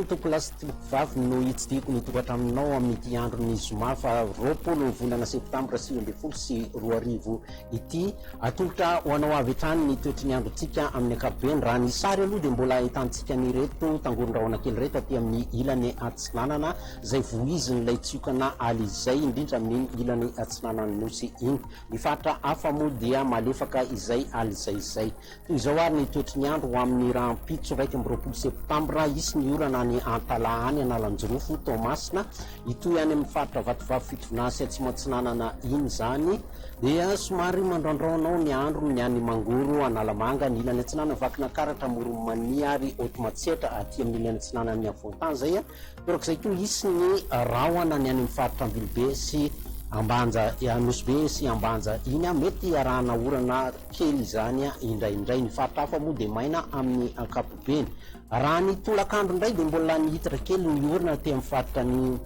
hatrany tompolahy sy tompovavy no hitsidihiko ny tokantranonao amin'ity andron'ny zoma faha 20 volana septambra 2019 ity. Atolotra ho anao avy hatrany ny toetry ny androntsika amin'ny ankapobeny. Raha ny sary aloha dia mbola ahitantsika an'ireto tangoron-drahona kely ireto aty amin'ny ilany atsinanana izay vohizin'ilay tsiokana alizay indrindra amin'iny ilany atsinanan'ny nosy iny. Ny faritra hafa moa dia malefaka izay alizay izay. Toy izao ary ny toetry ny andro ho amin'ny rahampitso 21 septambra, hisy ny orana any Antalaha any, Analanjirofo, Toamasina, hitohy any amin'ny faritra Vatovavy Fitovinany sy Atsimo Atsinanana iny izany. Dia somary mandraondraona ao ny andro ny any Mangoro, Analamanga, ny ilany atsinanana Vakinankaratra, Amoron'i Mania ary Haute Matsiatra aty amin'ny ilany atsinanan'ny afovoan-tany izay. Torak'izay koa hisy ny rahona ny any amin'ny faritra Ambilobe sy Ambanja, Nosy Be sy Ambanja iny, mety hiarahana orana kely izany indraindray. Ny faritra hafa moa dia maina amin'ny ankapobeny. Raha ny tolakandro indray dia mbola nihitatra kely ny orana aty amin'ny faritra ny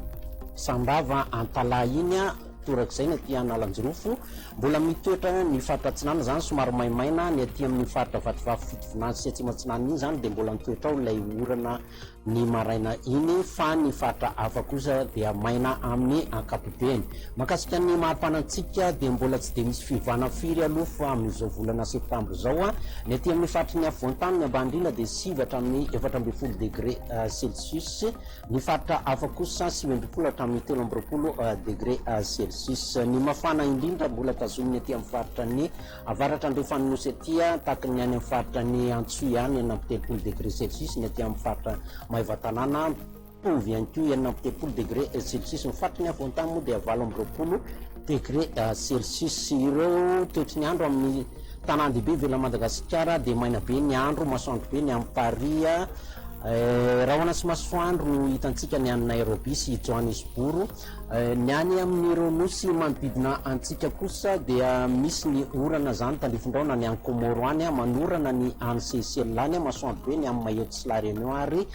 Sambava Antalaha iny, torak'izay ny aty Analanjirofo. Mbola mitoetra ny faritra Atsinanana izany somary maimaina, ny aty amin'ny faritra Vatovavy Fitovinany sy Atsimo Atsinanana iny izany dia mbola mitoetra ao ilay orana ny maraina iny fa ny faritra hafa kosa dia maina amin'ny ankapobeny. Mahakasika ny mari-panantsika dia mbola tsy dia misy fiovana firy aloha fa amin'izao volana septambra izao. Ny aty amin'ny faritry ny afovoan-tany ny ambany indrindra dia 9 hatramin'ny 14 degré celsius, ny faritra hafa kosa 19 hatramin'ny 23 degré celsius. Ny mafana indrindra mbola tazomin'ny aty amin'ny faritra ny Avaratra andrefan'ny Nosy aty, tahaka ny any amin'ny faritra ny Antsohihy any, 36 degré celsius, ny aty amin'ny faritra Maevatanàna, mitovy ihany koa, 36 degré celsius. Ny faritry ny afovoan-tany moa dia 28 degré celsius. Ireo toetry ny andro amin'ny tanàn-dehibe ivelan'i Madagasikara dia maina be ny andro, masoandro be ny any Paris, rahona sy masoandro no hitantsika ny any Nairobi sy Johannesburg. Ny any amin'ireo nosy manodidina antsika kosa dia misy ny orana izany tandrifin-drahona ny any Comoro any, manorana ny any Seychelles any, masoandro be ny any Mayotte sy La Réunion ary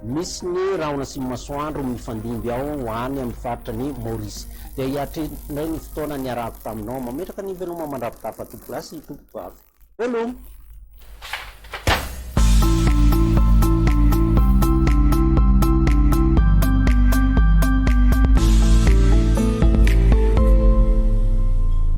misy ny rahona sy ny masoandro mifandimby ao any amin'ny faritra ny Maurice. Dia hiatrehiko indray ny fotoana niarahako taminao. Mametraka ny veloma mandrapitafa tompolahy sy tompovavy. Veloma!